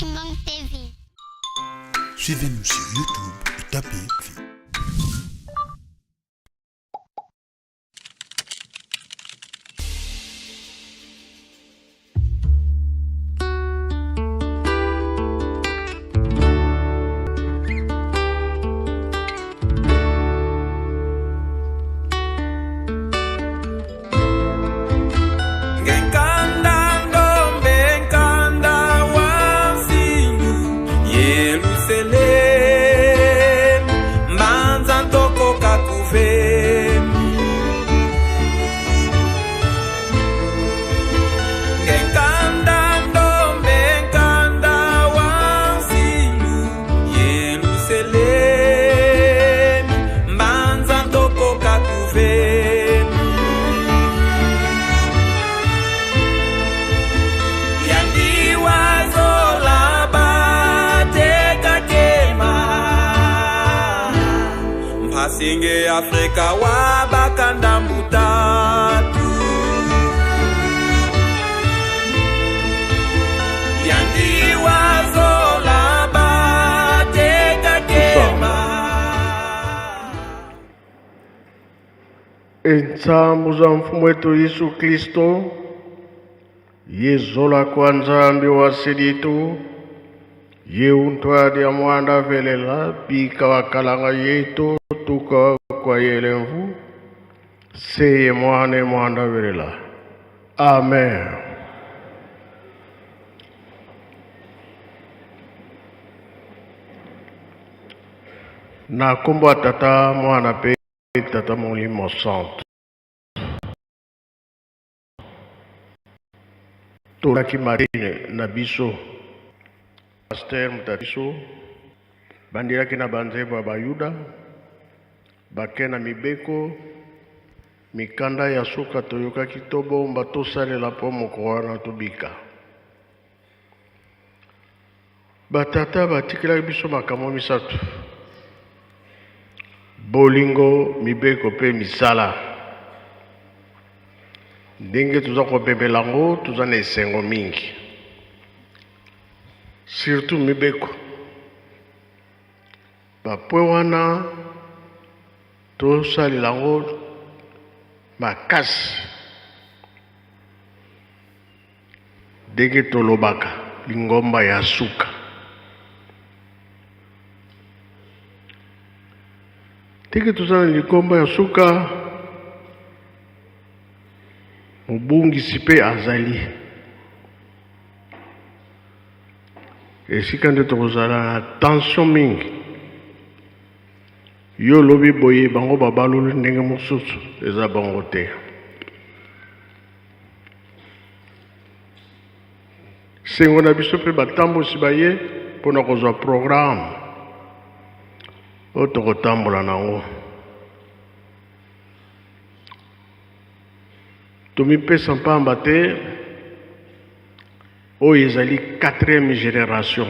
Kimbangu TV. Suivez-nous sur YouTube et tapez Singe Afrika wabakanda mutatu Yandiwa zola bateka kema. Entsambu za mfumu wetu Yesu Kristo yezola kwa Nzambi wa silitu ye untwadi ya mwanda velela bika wakalanga yetu tuka kwa yelemvu seye mwane mwanda velela. Amen. Na kombo ya Tata, Mwana pe Tata Molimo Santo. Tolaki marine na biso pasteur mutabiso bandelaki na banzembo ya Bayuda bake na mibeko mikanda ya suka toyokaki tobomba tosalela mpo moko wana tobika. Batata batikelaki biso makambo misato: bolingo, mibeko mpe misala. Ndenge toza kobebela yango, toza na esengo mingi, surtout mibeko. Bapwe wana tosalela yango makasi, ndenge tolobaka lingomba ya suka. Ndenge toza na lingomba ya suka, mobungisi mpe azali esika nde tokozala na tension mingi. Yo olobi boye, bango babaloli ndenge mosusu, eza bango te. Sengo na biso mpe batambusi baye mpona kozwa programme oyo tokotambola nango. Tomipesa mpamba te, oyo ezali 4e génération.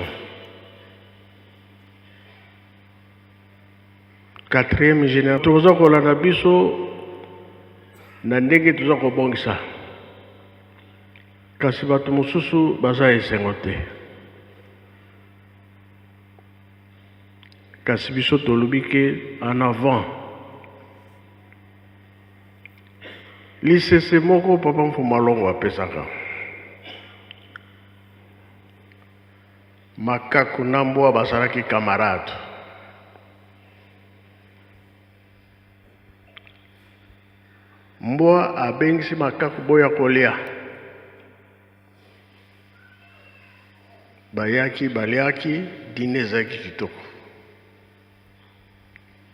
4e génération toza kolanda biso na ndenge toza kobongisa, kasi bato mosusu baza esengo te. Kasi biso tolobi ke en avant. Lisese moko papa Mfuma Longo apesaka, makaku na mbwa bazalaki camarade. Mbwa abengisi makaku boya kolia, bayaki baliaki, dîner ezalaki kitoko.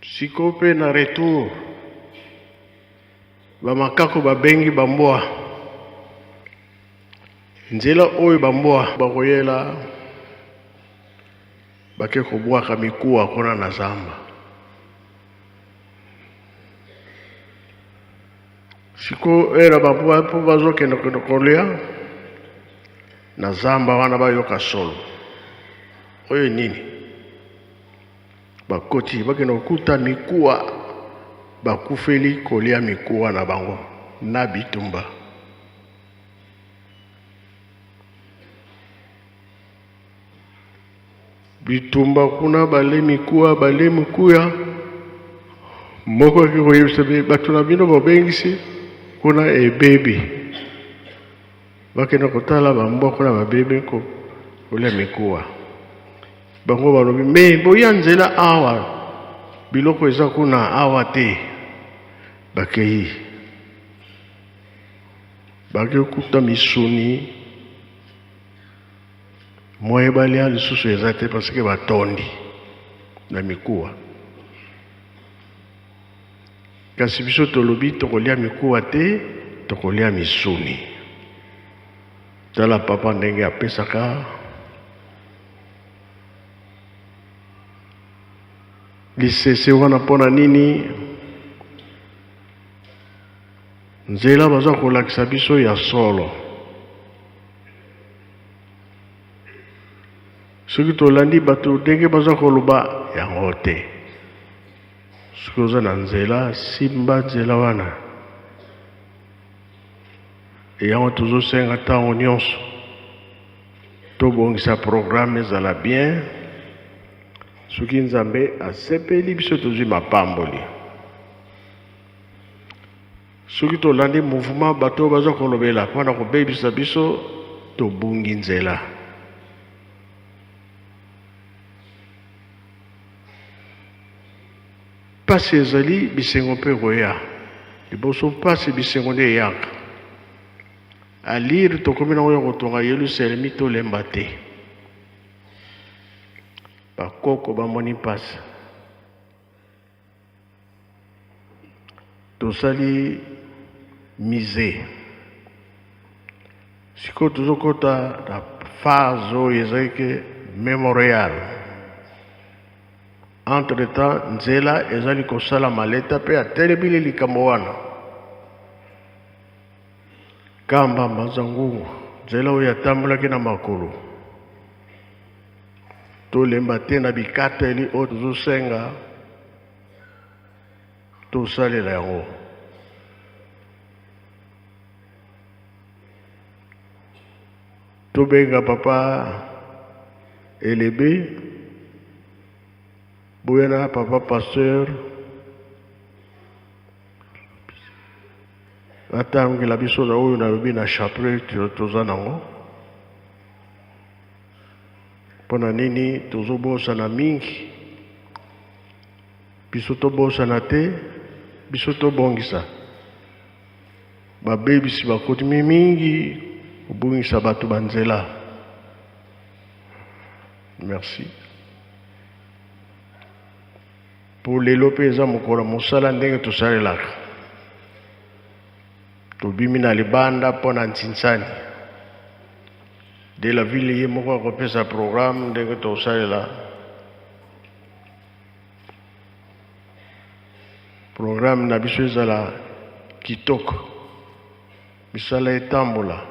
Sikoyo mpe na retour bamakako babengi bambwa, nzela oyo bambwa bakoyela bake kobwaka mikuwa kuna na zamba. Sikoyo era bambwa mpo bazokende kende kolia na zamba wana, bayoka solo oyo nini, bakoti bakende kokuta mikuwa, bakufeli kolia mikuwa na bango na bitumba. Bitumba kuna bale mikuwa bale mikuya moko ake koyebisa bato na bino babengisi kuna ebebi bakenda kotala bambwa kuna babebi kolia mikuwa bango balobi me boya nzela awa biloko eza kuna awa te bakei bakekuta misuni Moyen balia lisusu eza te parce que batondi na mikuwa. Kasi biso tolobi tokolia mikuwa te, tokolia misuni. Tala papa ndenge apesaka lisese wana mpo na nini? Nzela baza kolakisa biso ya solo. Soki tolandi bato ndenge baza koloba yango te. Soki oza na nzela, simba nzela wana. Yango tozosenga ntango nyonso tobongisa programme ezala bien. Soki Nzambe asepeli biso tozwi mapamboli. Soki tolandi mouvement bato oyo baza kolobela mpo na kobebisa biso, tobungi nzela. Mpasi ezali, bisengo mpe ekoya. Liboso mpasi, bisengo nde eyaka. Alire tokomi nango ya kotonga Yelusalemi, tolemba te. Bakoko bamoni mpasi. Tosali musee sikoyo tozokota na phase oyo ezali ke memorial. Entre temps nzela ezali kosalama, leta mpe atelemili likambo wana. Kamba Mbanza Ngungu, nzela oyo atambolaki na makolo. Tolemba te na bikateli oyo tozosenga tosalela yango. Tobenga papa Elebe, boya na papa pasteur batangela biso na oyo nalobi na chapelet toza nango. Mpo na nini tozobosana mingi? Biso tobosana te, biso tobongisa. Babebisi bakotimi mingi kobungisa bato ba nzela. Merci. Mpo lelo mpe eza mokolo ya mosala ndenge tosalelaka. Tobimi na libanda mpo na ntsinsani. De la ville ye moko akopesa programme ndenge tosalela programme na biso ezala kitoko, misala etambola.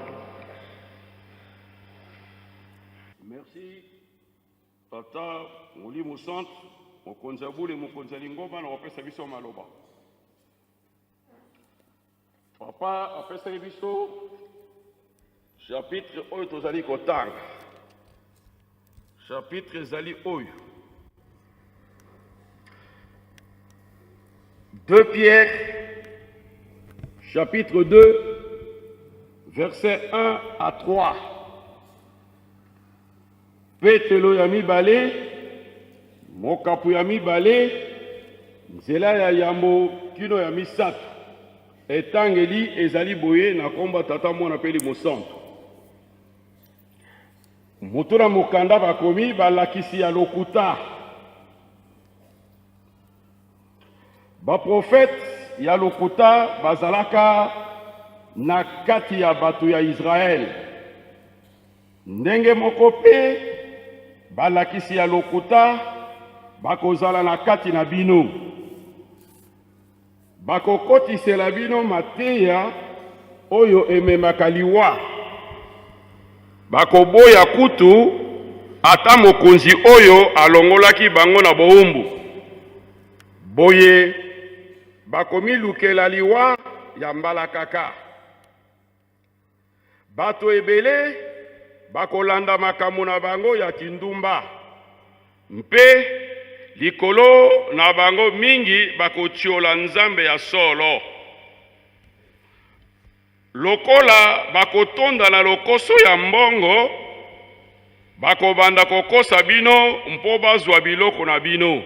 Merci Tata Molimo Santu, mokonzi ya bule, mokonzi ya lingomba, na kopesa biso maloba. Papa apesaki biso chapitre oyo tozali kotanga. Chapitre ezali oyo 2 Pierre chapitre 2 verset 1 à 3. Petelo ya mibale, mokapo ya mibale, nzela ya yambo kino ya misato. Etangeli ezali boye na kombo ya Tata, Mwana mpe Elimo Santu. Moto na mokanda bakomi balakisi ya lokuta. Baprofete ya lokuta bazalaka na kati ya bato ya Israele. Ndenge moko mpe, balakisi ya lokuta bakozala na kati na bino. Bakokotisela bino mateya oyo ememaka liwa. Bakoboya kutu ata mokonzi oyo alongolaki bango na bowumbu. Boye bakomilukela liwa ya mbalakaka. Bato ebele bakolanda makambo na bango ya kindumba. Mpe likolo na bango mingi bakotiola Nzambe ya solo. Lokola bakotonda na lokoso ya mbongo, bakobanda kokosa bino mpo bazwa biloko na bino.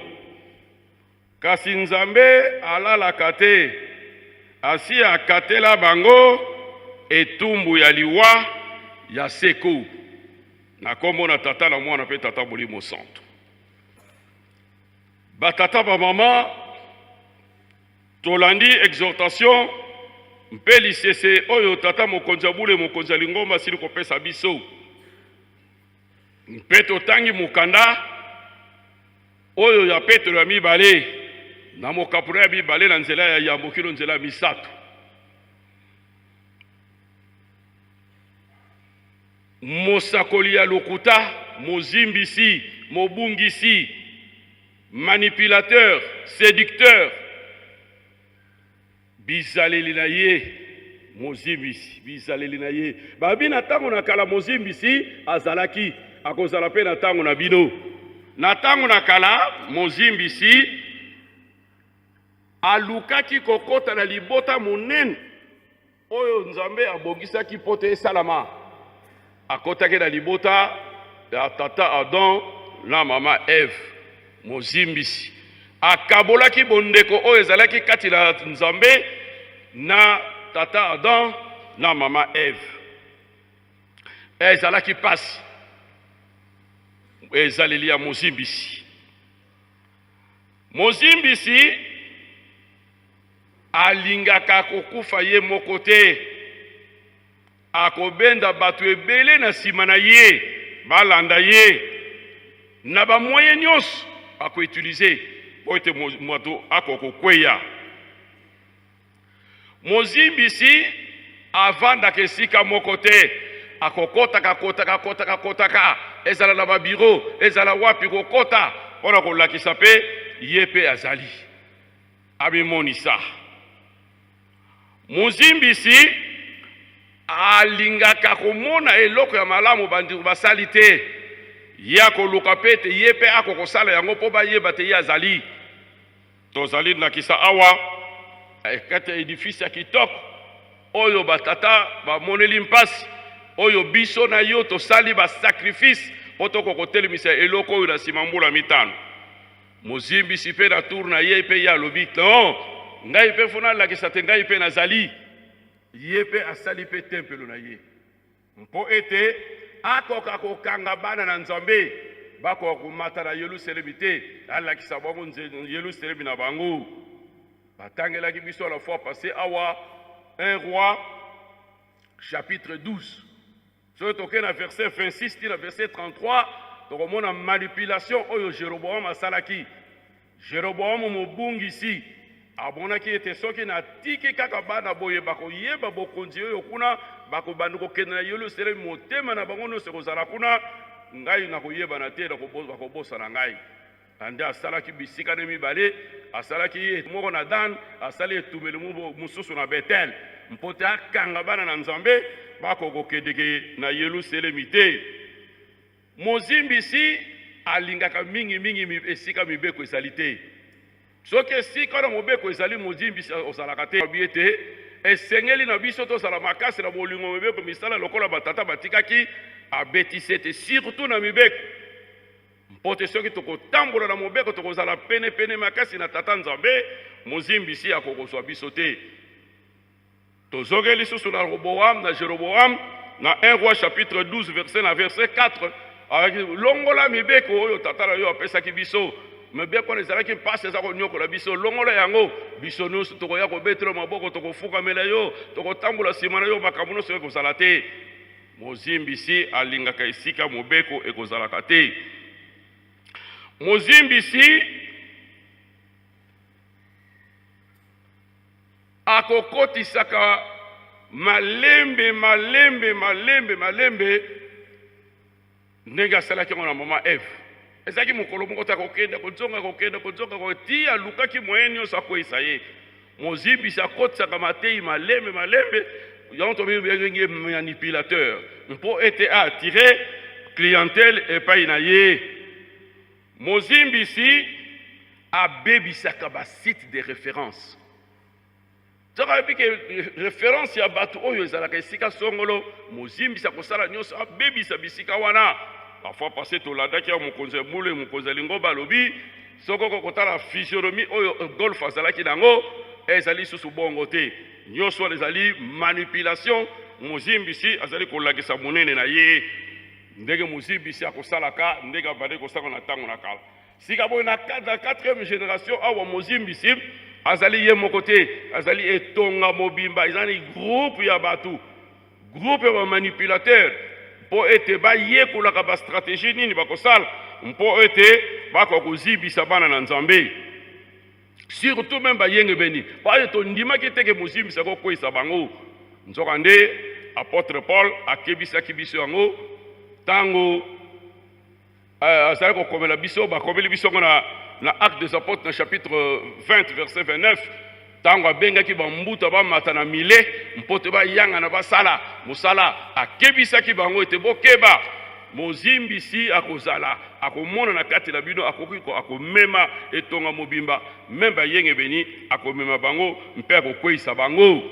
Kasi Nzambe alalaka te, asi akatela bango etumbu ya liwa ya seko. Na kombo na Tata na Mwana mpe Tata Molimo Santu. Batata bamama, tolandi exhortation mpe lisese oyo Tata Mokonzi ya Bule, Mokonzi ya Lingomba asili kopesa biso, mpe totangi mokanda oyo ya Petelo ya mibale na mokapo ya mibale na nzela ya yambo kino nzela ya misato. Mosakoli ya lokuta, mozimbisi, mobungisi, manipulateur, seducteur, bizaleli na ye mozimbisi, bizaleli na ye. Babi na ntango na kala mozimbisi azalaki, akozala mpe na ntango na bino. Na ntango na kala mozimbisi alukaki kokota na libota monene oyo Nzambe abongisaki mpo te esalama. Akotaki na libota ya tata Adam na mama Eve, mozimbisi. Akabolaki bondeko oyo ezalaki kati na Nzambe na tata Adam na mama Eve. Ezalaki mpasi, ezaleli ya mozimbisi. Mozimbisi Alingaka kokufa ye moko te. Akobenda bato ebele na nsima na ye balanda ye na ba moyen nyonso ako utiliser mpo ete moto akoka kokweya. Mozimbisi avandaka esika moko te, akokotaka kotaka kotaka kotaka, ezala na ba bureau, ezala wapi, kokota mpo na kolakisa mpe ye mpe azali. Amimonisa. Mozimbisi alingaka komona eloko ya malamu bandeko basali te. Ye akoluka mpe ete ye mpe akoka kosala yango mpo bayeba te ye azali. Tozali ndakisa awa kati ya edifice ya kitoko oyo batata bamoneli mpasi, oyo biso na yo tosali ba sacrifice mpo tokoka kotelemisa eloko oyo na nsima mbula mitano. Mozimbisi mpe na tour na ye mpe ye alobi non, ngai mpe fo nalakisa te ngai mpe nazali. Ye mpe asali mpe tempelo na ye mpo ete akoka kokanga bana na Nzambe bakoka komata na Yelusalemi te, alakisa bango Yelusalemi na bango. Batangelaki biso la fois passée awa 1 Roi chapitre 12. Soki tokei na verset 26 ti na verset 33, tokomona manipulation oyo Jeroboam asalaki. Jeroboam mobungisi amonaki ete soki natiki kaka bana boye bakoyeba bokonzi oyo kuna, bakobanda kokende na Yelusalemi, motema na bango nyonso ekozala kuna, ngai nakoyebana te, bakobosana ngai. Nde asalaki bisika ne mibale, asalaki moko na Dan, asali etumbelo mosusu na Betel, mpo te akanga bana na Nzambe bakoka kokendeke na Yelusalemi te. Mozimbisi alingaka mingimingi esika mibeko ezali te. Soki esika wana mobeko ezali, mozimbisi ozalaka te. Alobi ete esengeli na biso tozala makasi na bolingo mibeko misala lokola batata batikaki, abeti sete surtout na mibeko. Mpo te soki tokotambola na mobeko, tokozala penepene makasi na Tata Nzambe, mozimbisi akokozwa biso te. Tozongeli lisusu na Roboam na Jeroboam na 1 Roi chapitre 12 verset na verset 4, longola mibeko oyo tata na yo apesaki biso. Mibeko wana ezalaki mpasi, eza konyokola biso. Longola yango, biso nyonso tokoya kobetela maboko, tokofukamela yo, tokotambola nsima na yo, makambo nyonso ekozala te. Mozimbisi alingaka esika mobeko ekozalaka te. Mozimbisi akokotisaka malembe malembe malembe malembe ndenge asalaki yango na mama Eve. Ezalaki mokolo moko te, akokende kozonga, kokende kozonga, ti alukaki moyen nyonso akweyisa ye. Mozimbisi akotisaka mateyi malembe malembe, yango tobengi ye manipulateur, mpo ete a attirer clientèle epai na ye. Mozimbisi abebisaka ba sites de reference. Soki ayebi ke reference ya bato oyo ezalaka esika songolo, mozimbisi akosala nyonso abebisa bisika wana. La fois passée tolandaki awa mokonzi ya mbule, mokonzi ya lingomba alobi soki okoki kotala physionomie oyo Golf azalaki na yango ezali lisusu bongo te. Nyonso wana ezali manipulation. Mozimbisi azali kolakisa monene na ye. Ndenge mozimbisi akosalaka ndenge abandaki kosala na ntango na kala. Sika boye na quatrième generation awa mozimbisi azali ye moko te, azali etonga mobimba, ezali groupe ya bato, groupe ya bamanipulateur mpo ete bayekolaka bastrategie nini bakosala mpo ete bakoka kozibisa bana na Nzambe. Surtout meme bayengebeni baye tondimaki te ke mozimbisi akokweisa bango. Nzokande apotre Paul akebisaki biso yango ntango eh, azali kokomela biso, bakomeli biso yango na, na Actes des Apôtres na chapitre 20 verset 29 ntango abengaki bambuta bamata na mile mpo te bayangana basala mosala, akebisaki bango ete bokeba, mozimbisi akozala akomonana kati na bino, akoki akomema etonga mobimba, meme bayengebeni akomema bango mpe akokweisa bango.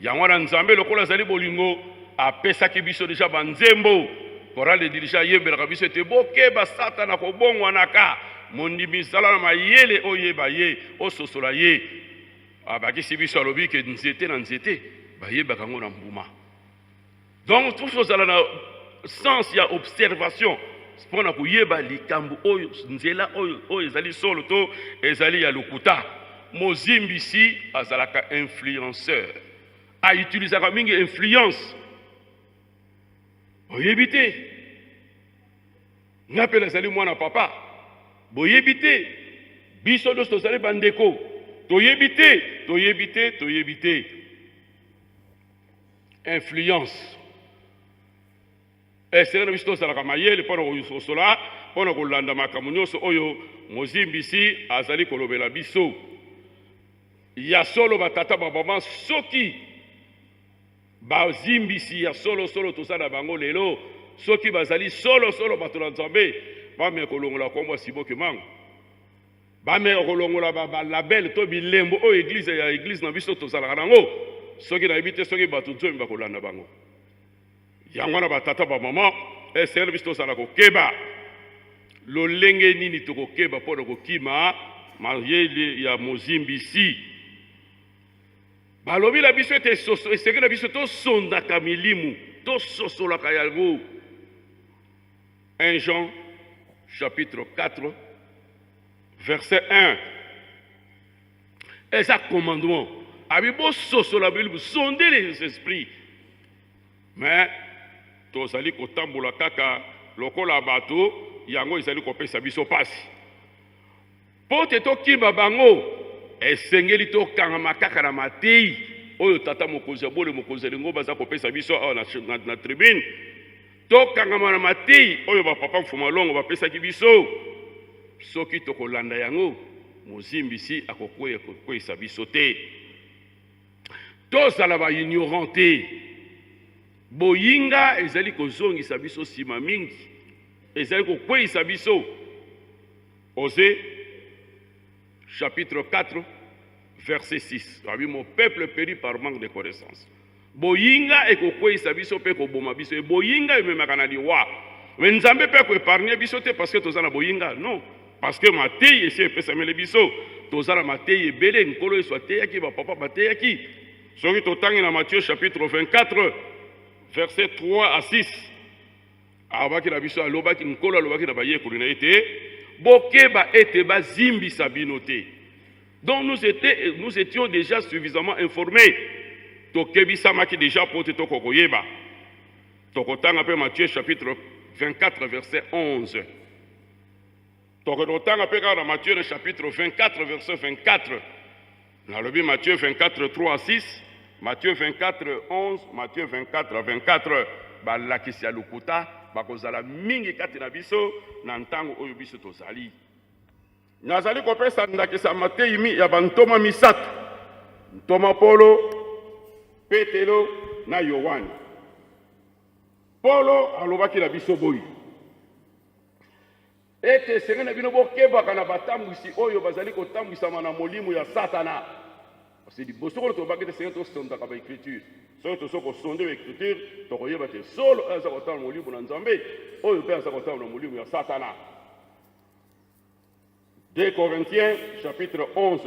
Yango wana Nzambe lokola azali bolingo apesaki biso deja banzembo. Chorale de dirigeant ayembelaka biso ete bokeba Satana kobongwanaka, mondimi zala na mayele oyeba ye, ososola ye. Abakisi biso alobi ke nzete na nzete bayebaka yango na mbuma. Donc tout ozala na sens ya observation mpo na koyeba likambo oyo nzela oyo oyo ezali solo to ezali ya lokuta. Mozimbisi azalaka influenceur, a utilisaka mingi influence. Oyebi te, nga mpe nazali mwana papa, boyebi te, biso nyonso tozali bandeko, toyebi te, toyebi te, toyebi te. Influence. Esengeli na biso tozalaka mayele mpo na kososola, mpo na kolanda makambo nyonso oyo mozimbisi azali kolobela biso. Ya solo, batata, bamama, soki bazimbisi ya solosolo toza na bango lelo, soki bazali solosolo bato na Nzambe, bameka kolongola nkombo ya Simon Kimbangu. Bameka kolongola ba, ba label to bilembo oyo eglise ya eglise na biso tozalaka nango. Soki nayebi te soki bato zomi bakolanda bango. Yango wana batata ba mama, esengeli biso tozala kokeba. Lolenge nini tokokeba mpo na kokima mayele ya mozimbisi? Balobi na biso ete esengeli na biso tosondaka milimu, tososolaka yango. 1 Jean chapitre 4 verset 1 eza commandement abi bososola bilimu, sondez les esprits. Mais tozali kotambola kaka lokola bato, yango ezali kopesa biso pasi. Mpo te tokima bango, esengeli tokangama kaka na mateyi oyo tata mokonzi ya bole, mokonzi ya lingomba aza kopesa biso awa na, na, na tribune. Tokangama na mateyi oyo ba papa Mfuma Longo bapesaki biso. Soki tokolanda yango, mozimbisi akokweya kokweyisa biso te. Tozala ba ignorant te. Boyinga ezali kozongisa biso nsima mingi, ezali kokweyisa biso. Osée chapitre 4 verset 6 abi mon peuple périt par manque de connaissance. Boyinga ekokweyisa biso mpe ekoboma biso. E boyinga ememaka na liwa. Mais Nzambe mpe akoepargne biso te parce que toza na boyinga. Non, parce que mateyi esi epesameli biso. Toza na mateyi ebele. Nkolo Yesu ateyaki, ba papa bateyaki. Soki totangi na Matthieu chapitre 24 verset 3 à 6, alobaki na biso, alobaki, Nkolo alobaki na bayekoli na ye ete bokeba ete bazimbisa bino te. Donc nous, était, nous étions déjà suffisamment informés. Tokebisamaki déjà po te tokoka koyeba. Tokotanga mpe Matthieu chapitre 24 verset 11. Tokotanga mpe kaka na Matthieu na chapitre 24 verset 24. Nalobi Matthieu 24 3 à 6, Matthieu 24 11, Matthieu 24 à 24. Balakisi ya lokuta bakozala mingi kati na biso na ntango oyo biso tozali. Nazali kopesa ndakisa mateyi ya bantoma misato, ntoma Polo, Petelo na Yoane. Polo alobaki na biso boye. Ete esengeli na bino bokebaka na batambwisi oyo bazali kotambwisama na molimo ya Satana. Parce que liboso kuna tolobaki ete esengeli tosondaka ba ecriture. Soki tozo kosonde ba ecriture, tokoyeba te solo oyo aza kotala molimo na Nzambe, oyo mpe aza kotala na molimo ya Satana. 2 Corinthiens chapitre 11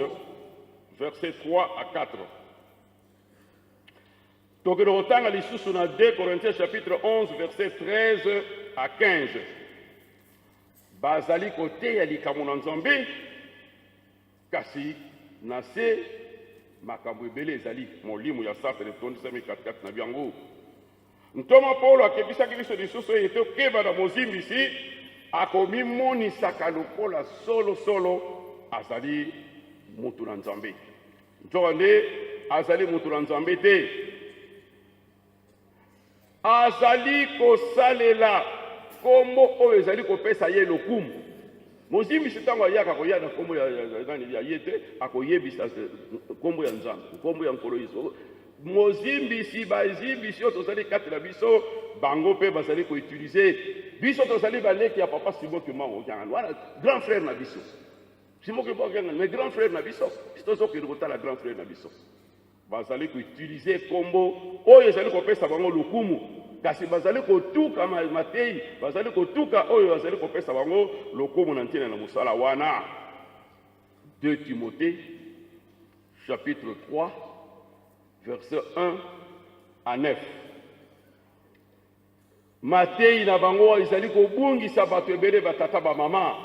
verset 3 à 4. Tokende kotanga lisusu na 2 Corinthiens chapitre 11 verset 13 à 15. Bazali koteya likambo na Nzambe, kasi na se makambo ebele ezali molimo ya Satana etondisami katikati na byango. Ntoma Paulo akebisaki biso lisusu ete tokeba na mozimbisi akomimonisaka lokola solosolo azali moto na Nzambe. Nzokande azali moto na Nzambe te. Azali kosalela nkombo oyo ezali kopesa ye lokumu. Mozimbisi ntango ayaka akoya na nkombo ya, ya, ya, nani, ya ye te, akoyebisa nkombo ya Nzambe, nkombo ya Nkolo Yesu. Mozimbisi, bazimbisi oyo tozali kati na biso, bango mpe bazali koutilize biso. Tozali baleki ya papa Simon Kimbangu Kiangani, wana grand frère na biso. Simon Kimbangu Kiangani, mais grand frère na biso, biso tozokende kotala grand frère na biso. Bazali koutilize nkombo oyo ezali kopesa bango lokumu, kasi bazali kotuka mateyi, bazali kotuka oyo azali kopesa bango lokumu na ntina na mosala wana. 2 Timothée chapitre 3 verset 1 à 9. Mateyi na bango ezali kobungisa bato ebele, batata bamama.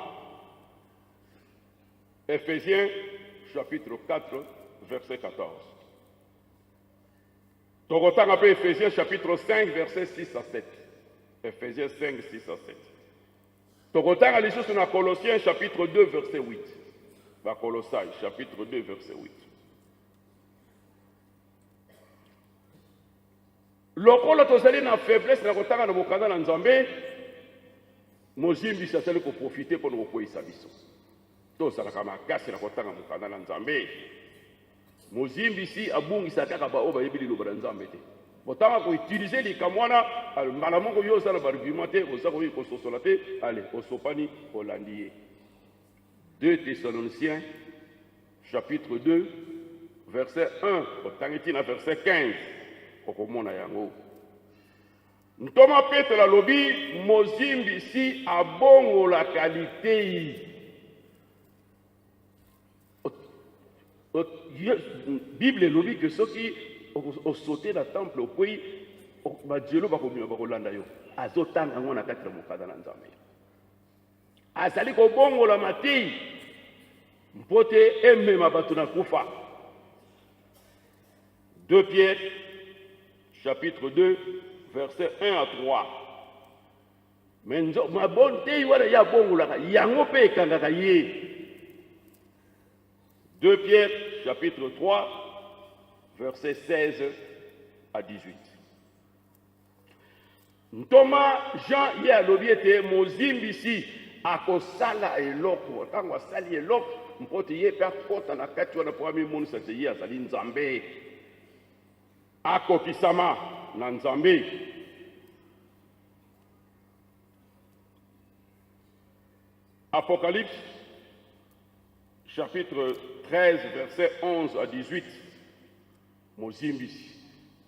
Ephésiens chapitre 4 verset 14. Tokotanga mpe Ephésiens chapitre 5 verset 6 à 7. Ephésiens 5 6 à 7. Tokotanga lisusu na Colossiens chapitre 2 verset 8. Bakolosai chapitre 2 verset 8. Lokola tozali na faiblesse na kotanga na mokanda na Nzambe, mozimbisi azali koprofite mpo na kokweyisa biso. Tozalaka makasi na kotanga mokanda na Nzambe. Mozimbisi abungisa kaka baoyo bayebi liloba na Nzambe te. Botanga koutilize likambo wana mbala moko, yo oza na baargument te, oza koyi kososola te, ale osopani, olandi ye. 2 Thessaloniciens chapitre 2 verset 1 otangi ti na verset 15 okomona yango. Ntoma Petelo alobi mozimbisi abongolaka liteyi. Bible elobi ke soki osote na temple okwei, bajelo bakobima bakolanda yo. Azotanga yango na kati na mokanda na Nzambe. Azali kobongola mateyi mpo te emema bato na kufa. 2 Pierre chapitre 2 verset 1 à 3. Me mabonteyi wana ye abongolaka yango mpe ekangaka ye. 2 Pierre chapitre 3 verset 16 à 18. Ntoma Jean ye alobi ete mozimbisi akosala eloko ntango asali eloko mpo te ye mpe akɔta na kati wana mpo amimonisa te ye azali Nzambe, akokisama na Nzambe. Apocalypse chapitre 13 verset 11 à 18. Mozimbisi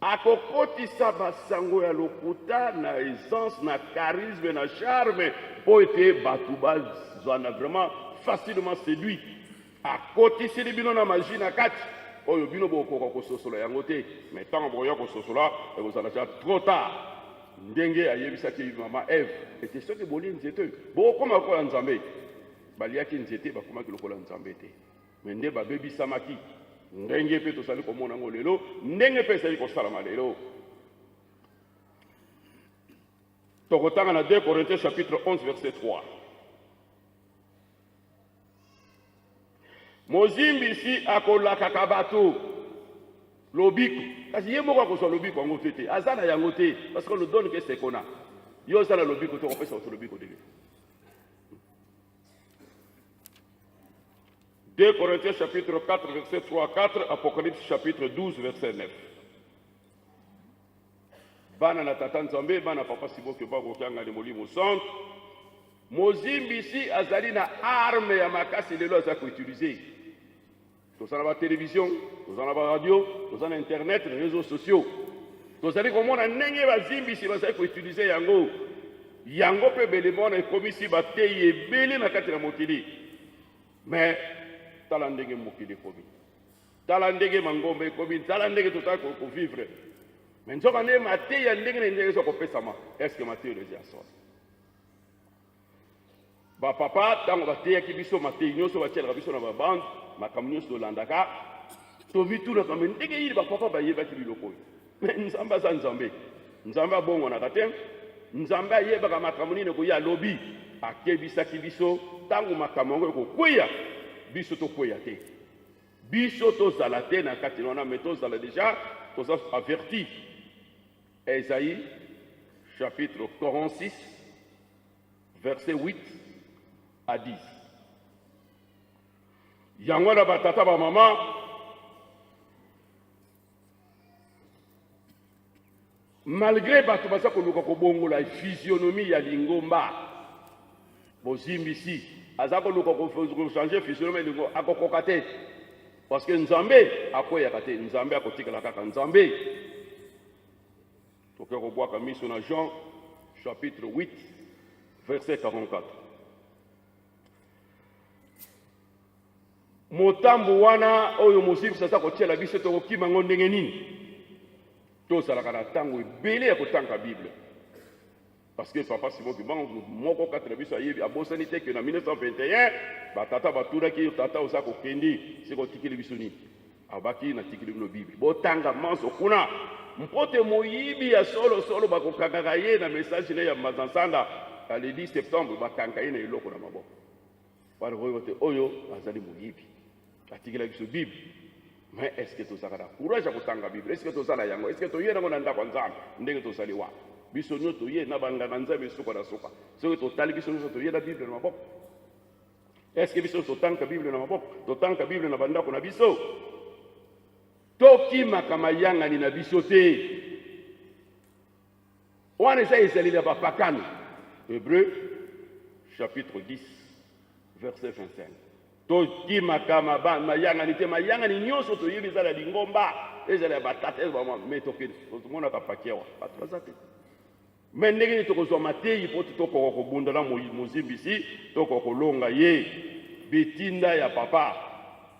akokotisa basango ya lokuta na aisance, na charisme, na charme mpo ete bato bazwana vraiment facilement séduit. Akotisili bino na magie na kati oyo bino bokoka kososola yango te, mais ntango bokoya kososola ekozala ja trop tard. Ndenge ayebisaki mama Eve ete soki bolie nzete oyo bokokoma lokola Nzambe. Baliaki nzete, bakomaki lokola Nzambe te. Mais nde babebisamaki, ndenge mpe tozali komona yango lelo, ndenge mpe ezali kosalama lelo. Tokotanga na 2 Corinthiens chapitre 11 verset 3. Mozimbisi akolakaka bato lobiko, kasi ye moko akozwa lobiko yango te te, aza na yango te, parce qu'on ne donne que ce qu'on a. Yo oza na lobiko te, okopesa bato lobiko ndenge 2 Corinthiens chapitre 4 verset 3 à 4, Apocalypse chapitre 12 verset 9. Bana na tata Nzambe, bana papa Siboke bakoki angani Molimo Santu. Mozimbisi azali na arme ya makasi lelo aza ko utiliser. Toza na ba television, toza na ba radio, toza na internet, na reseaux sociaux. Tozali komona ndenge bazimbisi bazali ko utiliser yango. Yango mpe belema wana ekomisi bateyi ebele na kati na mokili. Mais tala ndenge mokili ekomi. Tala ndenge mangomba ekomi, tala ndenge tozali ko vivre. Mais nzoka nde mateya ndenge na ndenge eza kopesama. Est-ce que mateya eza ya solo? Ba papa ntango bateyaki biso mateyi nyonso batielaka biso na babande, makambo nyonso tolandaka, tomitunaka me ndenge nini bapapa bayebaki biloko oyo? Me Nzambe aza Nzambe, Nzambe abongwanaka te, Nzambe ayebaka makambo nini ekoya lobi. Akebisaki biso ntango makambo yango ekokweya, biso tokweya te, biso tozala te na kati na wana, me tozala deja toza averti. Esaïe chapitre 46 verset 8 à 10. Yango wana batata bamama malgré bato baza koluka kobongola physionomie ya lingomba bozimbisi aza koluka kochange physionomie ya lingomba akokoka te parce que Nzambe akweyaka te, Nzambe akotikala kaka Nzambe. Toke kobwaka miso na Jean chapitre 8 verset 44. Motambo wana oyo mozibisi aza kotiela biso tokokima yango ndenge nini? Tozalaka na ntango ebele ya kotanga Bible. Parce que papa Simon Kimbangu moko kati na biso ayebi abosani te que na 1921 batata batunaki yo tata oza kokendi siko otikeli biso nini? Abaki natikeli bino Bible. Botanga manso kuna mpo te moyibi ya solo solo bakokangaka ye na message na ya Mbanza-Nsanda le 10 septembre bakanga ye na eloko na maboko. Wana koyeba te oyo azali moyibi. Atikela biso Bible. Mais est-ce que tozalaka na courage ya kotanga Bible? Est-ce que toza na yango? Est-ce que toye nango na ndako ya Nzambe ndenge tozali wana? Biso nyonso toye na banganga Nzambe suka na suka. Soki totali biso nyonso toye na Bible na maboko. Est-ce que biso nyonso totangaka Bible na maboko? Totangaka Bible na bandako na biso? Tokimaka mayangani na biso te. Wana eza ezaleli ya bapakano. Hebreu chapitre 10 verset 25. Tokimaka mayangani te, mayangani nyonso toyebi ezala ya lingomba, ezala ya batata, ezala bamama, me tokende tomonaka paki awa bato baza te. Me ndenge nini tokozwa mateyi mpo tokoka kobunda na mozimbisi, tokoka kolonga ye? Bitinda ya papa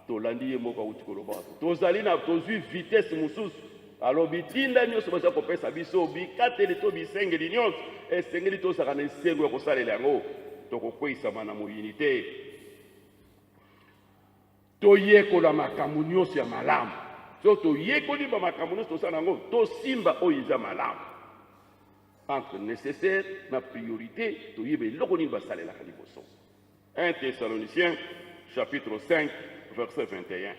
Tolandi ye moko awuti koloba tozali na tozwi vitesse mosusu. Alors bitinda nyonso baza kopesa biso, bikateli to bisengeli nyonso, esengeli tozalaka na esengo ya kosalela yango. Tokokweisama na moyini te. Toyekola makambo nyonso ya malamu. Soki toyekoli ba makambo nyonso tosala yango, tosimba oyo eza malamu. Entre nécessaire na priorité, toyeba eloko nini basalelaka liboso. 1 Thessaloniciens chapitre 5 verset 21.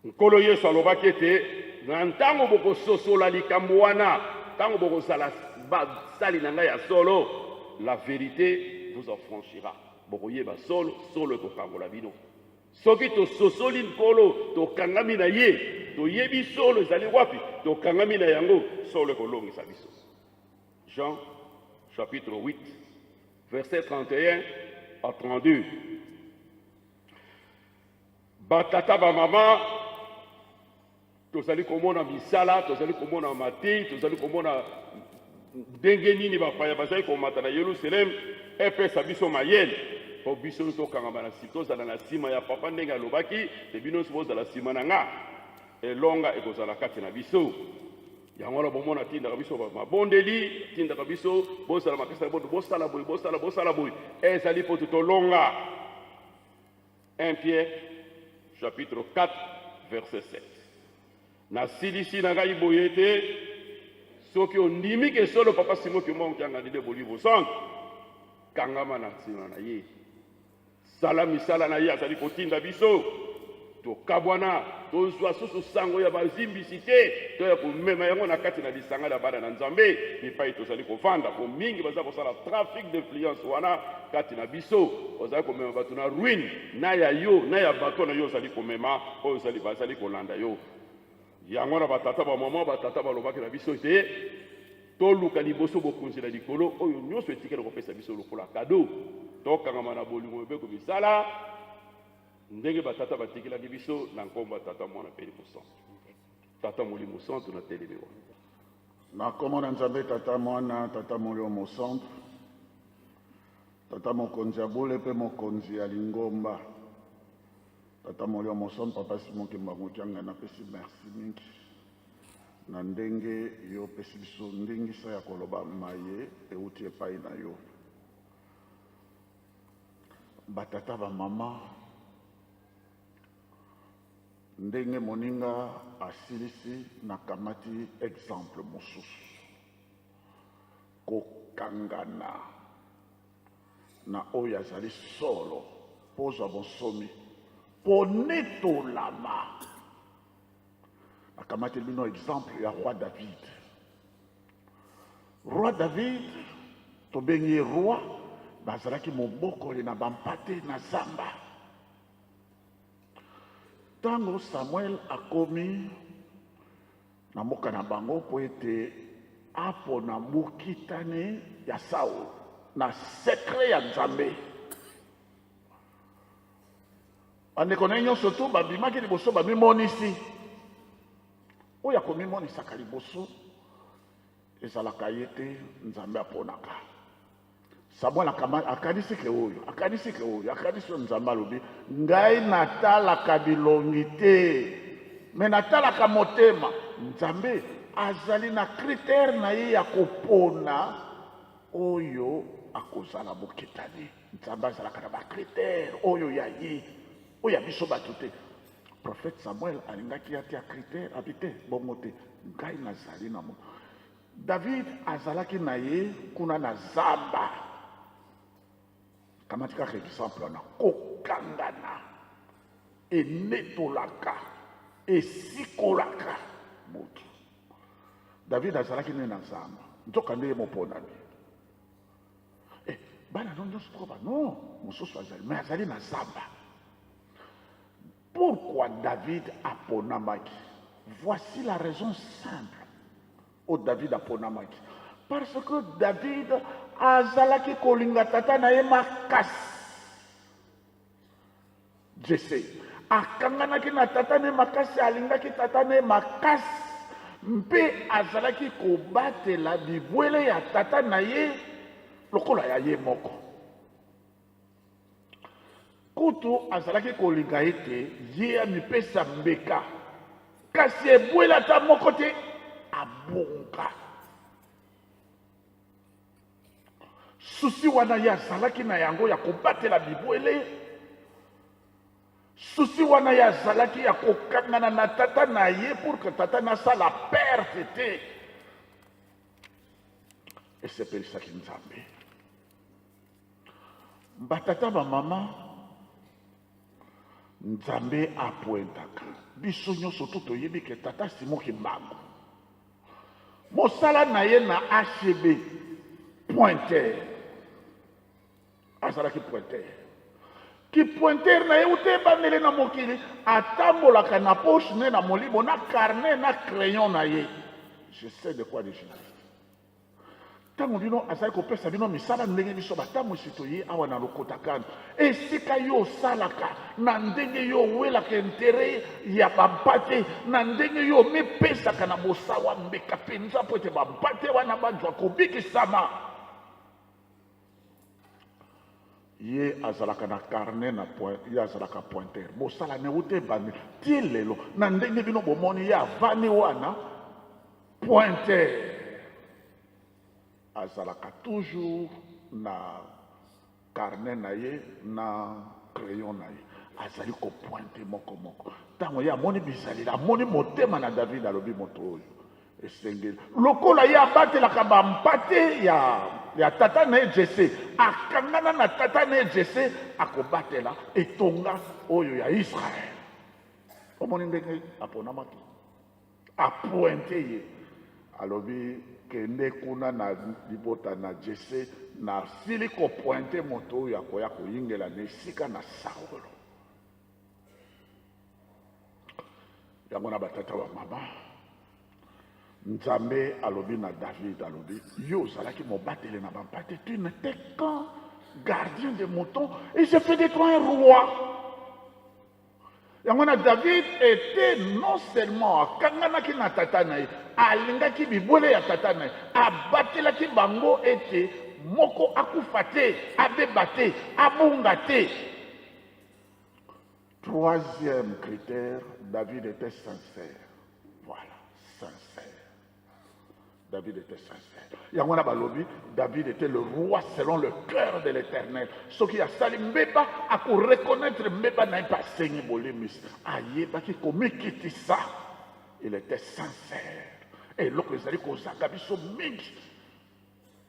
Nkolo Yesu alobaki ete na ntango bokososola likambo wana, ntango bokozala basali na ngai ya solo, la verite vous affranchira. Bokoyeba solo, solo ekokangola bino. Soki tososoli Nkolo, tokangami na ye, toyebi solo ezali wapi, tokangami na yango, solo ekolongisa biso. Jean chapitre 8 verset 31 à 32. Batata bamama tozali komona misala, tozali komona mateyi, tozali komona ndenge nini bapaya bazali komata na Yerusaleme, epesa biso mayele mpo biso nyonso tokangama na nsima, tozala na nsima ya papa ndenge alobaki te, bino nyonso bozala nsima na nga, elonga ekozala kati na biso. Yango wana bomona atindaka biso mabondeli, atindaka biso bozala makasi na bondo, bosala boye, bosala bosala boye, ezali mpo tolonga. 1 Pierre chapitre 4 verset 7. Nasilisi na ngai boye ete soki ondimi ke solo papa Simon Kimbangu Kiangani nde Molimo Santu, kangama na nsima na ye. Sala misala na ye azali kotinda biso tokabwana, tozwa susu sango ya bazimbisi te, to ya komema yango na kati na lisanga lya bana na Nzambe bipai tozali kovanda, po mingi baza kosala trafic d'influence wana kati na biso, bazali komema bato na ruine na ya yo na ya bato na yo ozali komema oyo ozali bazali kolanda yo. Yango wana batata ba mama batata balobaki na biso ete. Toluka liboso bokonzi na likolo, oyo nyonso etikali kopesa biso lokola kado. Tokangama na bolingo, mibeko, misala, ndenge batata batikelaki biso, na nkombo ya Tata, Mwana mpe Elimo Santu. Tata, Molimo Santu, natelemi wana. Na nkombo na Nzambe Tata, Mwana, Tata Molimo Mosantu, Tata Mokonzi ya bule mpe Mokonzi ya lingomba, Tata Molimo Mosantu, Papa Simon Kimbangu Kiangani, napesi merci mingi na ndenge yo opesi biso ndingisa ya koloba maye euti epai na yo. Batata, bamama, ndenge moninga asilisi, nakamati exemple mosusu. Kokangana na oyo azali solo mpo ozwa bonsomi, konetolama. Nakamateli bino exemple ya roi David. Roi David, tobengi ye roi, bazalaki mobokoli na bampate na zamba. Ntango Samuel akomi na mboka na bango mpo ete apona mokitani ya Saul na sekre ya Nzambe, Bandeko na ye nyonso tu babimaki liboso, bamimonisi. Oyo akomimonisaka liboso ezalaka ye te, Nzambe aponaka. Samuel akanisi ke oyo, akanisi ke oyo, akanisi oyo. Nzambe alobi, ngai natalaka bilongi te, me natalaka motema. Nzambe azali na critère na ye ya kopona oyo akozala mokitani. Nzambe azalaka na ba critères oyo ya ye, oyo ya biso bato te. Prophète Samuel alingaki atia critère, abi te, bongo te, ngai nazali na moto. David azalaki na ye kuna na zamba. Kamati kaka exemple wana, kokangana enetolaka, esikolaka moto. David azalaki nde na zamba, nzoka nde ye moponami. Eh, bana no nyonso toko ba non, mosusu azali, mais azali na zamba. Pourquoi David aponamaki? Voici la raison simple oyo David aponamaki. Parce que David azalaki kolinga tata na ye makasi. Jesse akanganaki na tata na ye makasi, alingaki tata na ye makasi mpe azalaki kobatela bibwele ya tata na ye lokola ya ye moko. Kutu azalaki kolinga ete ye amipesa mbeka, kasi ebwele ata moko te abunga. Susi wana ye azalaki na yango ya kobatela bibwele, susi wana ye azalaki ya kokangana na tata na ye pour que tata na asala perte te, esepelisaki Nzambe. Batata bamama, Nzambe apointaka biso nyonso to toyebi ke tata Simon Kimbangu Mosala na ye na HCB, pointeur. Azalaki pointeur. Ki pointeur na ye uta ebandeli na mokili, atambolaka na poche ne na molimo na carnet na crayon na ye. Je sais de quoi je dis. Ntango bino azali kopesa bino misala ndenge biso batambwisi toye awa na Lokotakano, esika yo osalaka, na ndenge yo owelaka intere ya bampate, na ndenge yo omipesaka na bosawa mbeka mpenza mpo ete bampate wana bazwa kobikisama. Ye azalaka na carnet na point, ye azalaka pointeur. Bosala ne uta ebandeli ti lelo, na ndenge bino bomoni ye avandi wana pointeur, azalaka toujours na carnet na ye na crayon na ye, azali kopointe moko moko. Ntango ye amoni bizaleli, amoni motema na David, alobi moto oyo esengeli lokola ye abatelaka bampate ya, ya tata na ye Jesse, akangana na tata na ye Jesse, akobatela etonga oyo ya Israël. Omoni ndenge aponamaki, apointe ye, alobi kende kuna na libota na Jesse, nasili kopointe moto oyo akoya koyingela na esika na Saulo. Yango na batata ba mama, Nzambe alobi na David, alobi, yo ozalaki mobateli na bampate, tu n'étais qu'un gardien de moutons et je fais de toi un roi. Yango wana David était non seulement akanganaki na tata na ye, alingaki bibwele ya tata na ye, abatelaki bango ete moko akufa te, abeba te, abunga te. Troisième critère, David était sincère. Voilà, sincère. David était sincère. Yango wana balobi, David était le roi selon le cœur de l'Éternel. Soki asali mbeba, ako reconnaître mbeba na ye mpe asengi bolimbisi. Ayebaki komikitisa. Il était sincère. Eloko ezali kozanga biso mingi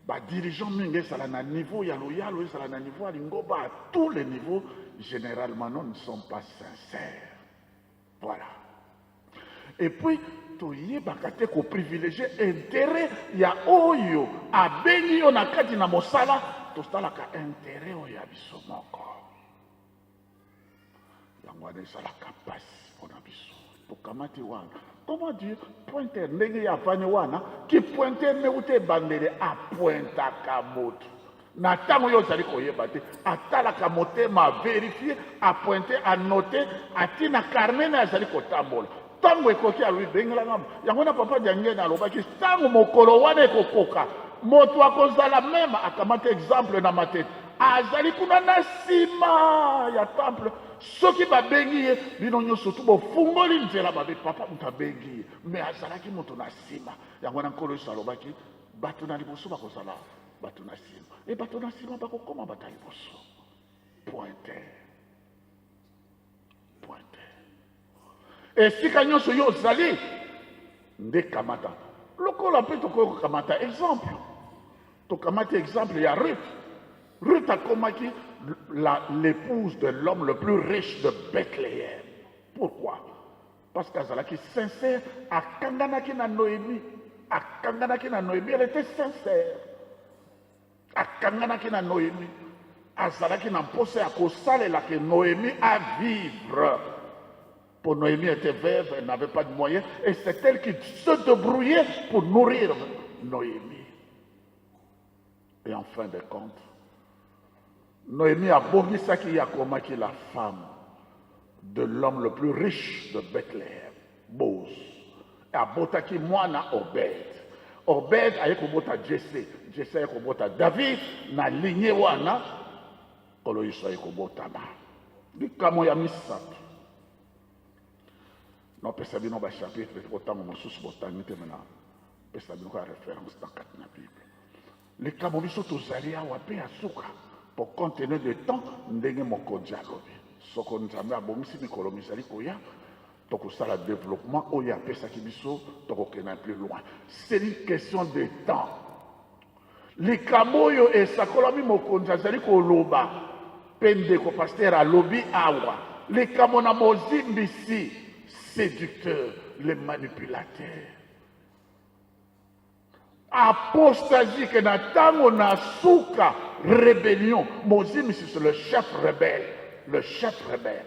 Ba dirigeants mingi ezala na niveau ya loyalo ezala na niveau ya lingomba à tous les niveaux generalement nous ne sommes pas sincères voilà et puis toyebaka te ko privilégier intérêt ya oyo abengi yo na kati na mosala tosalaka intérêt oyo ya biso moko Yango wana ezalaka mpasi mpo na biso. Tokamati wana comment dire pointer ndenge ye avandi wana ki pointer nde uta ebandeli apointaka moto na ntango yo ozali koyeba te, atalaka motema, averifie, apointe, anote, ati na carnet na ye azali kotambola. Ntango ekoki alobi bengela nga yango na papa Diangene alobaki ntango mokolo wana ekokoka moto akozala meme akamati exemple na matete azali kuna na nsima ya temple soki babengi ye bino nyonso tu bofungoli nzela babe papa moto abengi ye me azalaki moto na nsima yango wana nkolo yesu alobaki bato na liboso bakozala bato na nsima e bato na nsima bakokoma bato ya liboso pointer Pointe. Esika nyonso yo ozali nde kamata. Lokola mpe tokoki kokamata exemple. Tokamati exemple ya Ruth. Ruth akomaki l'épouse de l'homme le plus riche de Bethléem. Pourquoi? Parce qu'azalaki sincère, akanganaki na Noémie. Akanganaki na Noémie, elle était sincère. Akanganaki na Noemi. Azalaki na mposa ya kosalela que Noemi a vivre. Pour Noémie était veuve, elle n'avait pas de moyens, et c'est elle qui se débrouillait pour nourrir Noémie. Et en fin de compte, Noémie abongisaki ye akomaki la femme de l'homme le plus riche de Bethléem, Boaz. Abotaki mwana Obed. Obed aye kobota Jesse, Jesse aye kobota David. Na ligne wana Nkolo Yesu aye kobotama. Likambo ya misato, napesa bino ba chapitre po ntango mosusu botangi te, me napesa bino kaka reference na kati na Bible. Likambo biso tozali awa mpe ya suka po compte tenu de temps ndenge mokonzi alobi soko Nzambe abongisi mikolo mizali koya tokosala developpement oyo apesaki biso tokokende plus loin. C'est une question de temps. Likambo oyo esakolami mokonzi azali koloba mpe ndeko pasteur alobi awa likambo na mozimbisi seducteur le manipulateur Apostasie que na tango na suka rebellion mozimisi c'est le chef rebelle le chef rebelle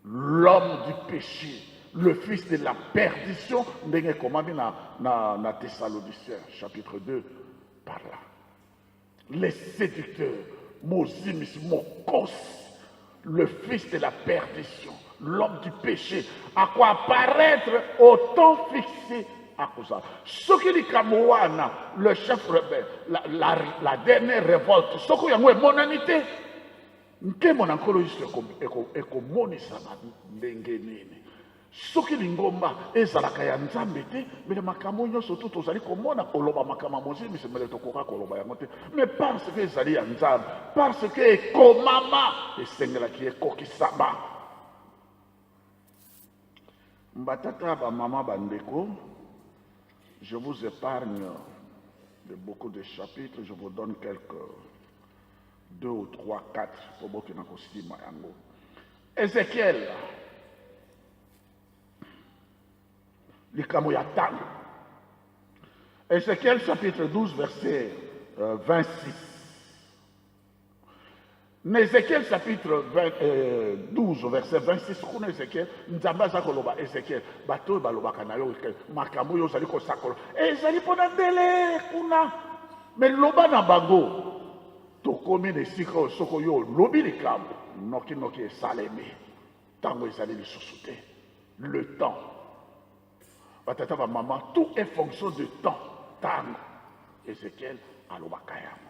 l'homme du péché le fils de la perdition ndenge ekomami na, na, na Thessaloniciens chapitre 2 par là les séducteurs mozimisi mokosi le fils de la perdition l'homme du péché ako apparaître au temps fixé akozala soki likambo wana le chef rebelle la, la, la dernière révolte soki yango emonani te nkembo na nkolo yesu ekomonisama ndenge nini Soki lingomba ezalaka ya Nzambe te, mbele makambo oyo nyonso tu tozali komona, koloba makambo ya mozimbisi, mbele tokoka koloba yango te. Mais parce que ezali ya Nzambe, parce que ekomama, esengelaki ekokisama. Batata, ba mama, ba ndeko, je vous épargne de beaucoup de chapitres, je vous donne quelques deux ou trois, quatre, po bokenda kosima yango. Ezekiel, likambo ya ntango. Ezekiel chapitre 12 verset 26. Na Ezekiel chapitre 20, euh, 12 verset 26 kuna Ezekiel Nzambe aza koloba Ezekiel bato oyo balobaka na yo makambo oyo ozali kosakola ezali mpo na ndele kuna me loba na bango tokomi na esika oyo soko yo olobi likambo nokinoki esalemi ntango ezali lisusu te le temps batata bamama tout est fonction de temps ntango Ezekiel alobaka yango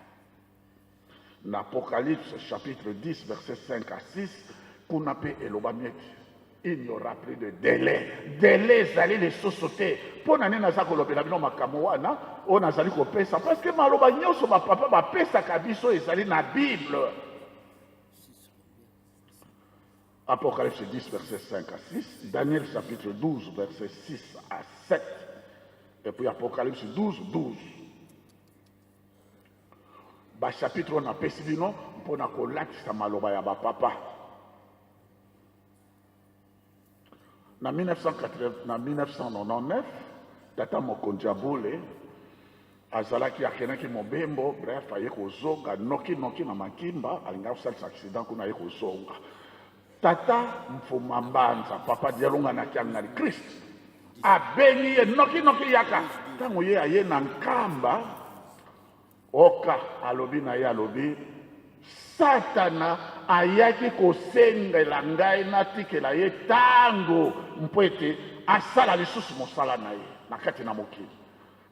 Na Apocalypse chapitre 10 verset 5 à 6, kuna mpe elobami ete il n'y aura plus de délai. Délai ezali lisusu te. Mpo na nini naza kolobela bino makambo wana oyo nazali kopesa? Parce que maloba nyonso bapapa bapesaka biso ezali na Bible. Apocalypse 10 verset 5 à 6, Daniel chapitre 12 verset 6 à 7, et puis Apocalypse 12 12. Ba chapitre oyo napesi bino mpo na kolatisa maloba ya ba papa. Na 1980, na 1999 tata mokonzi ya bule azalaki akendaki mobembo, bref aye kozonga noki noki na Makimba, alingaki kosalisa accident kuna, aye kozonga. Tata Mfuma Mbanza, papa Dialunga na Kiangani Christ abengi ye noki noki yaka. Ntango ye aye na Nkamba, oka alobi na ye, alobi Satana ayaki kosengela ngai natikela ye ntango mpo ete asala lisusu mosala na ye na kati na mokili.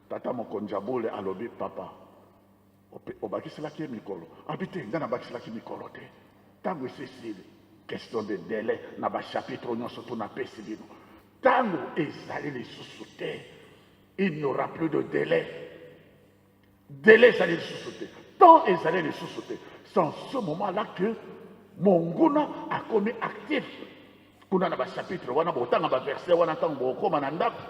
Tata mokonzi ya bule alobi, papa obakiselaki ye mikolo? Abi te, ngai nabakiselaki mikolo te. Ntango esi esili, question de delai na ba chapitre nyonso to napesi bino, ntango ezali lisusu te, il n'y aura plus de délai. Délai ezali lisusu te, temps ezali lisusu te. C'est en ce moment là que monguna akomi actif kuna na bachapitre wana, botanga baverse wana ntango bokokoma na ndako.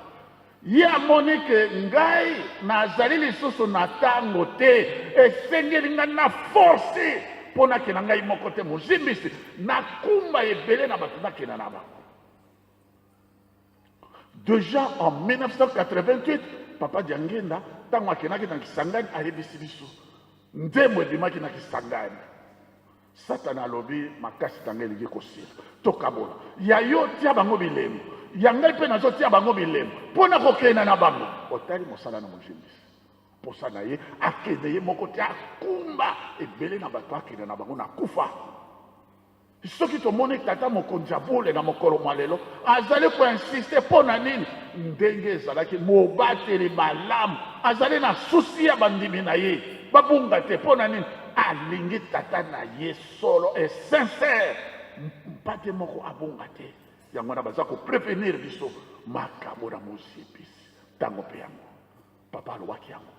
Ye amoni ke ngai nazali lisusu na ntango te, esengeli ngai na force mpo nakenda ngai moko te, mozimbisi nakumba ebele na bato nakenda na bango. Dejà en 1988 papa Diangenda ntango akendaki na Kisangani ayebisi biso nzembo ebimaki na Kisangani. Satana alobi makasi na ngai elingi kosila, tokabola ya yo tia bango bilembo, ya ngai mpe nazotia bango bilembo mpo na kokenda na bango. Otali mosala na mozimbisi, mposa na ye akende ye moko te, akumba ebele na bato akende na bango na kufa. Soki tomoni tata mokonzi ya bule na mokolo mwa lelo azali koinsiste mpo na nini? Ndenge ezalaki mobateli malamu azali na susi ya bandimi na ye babunga te. Mpo na nini? Alingi tata na ye solo et sincère, mpate moko abunga te. Yango wana baza koprevenir biso makambo na mozibisi ntango mpe yango papa alobaki yango.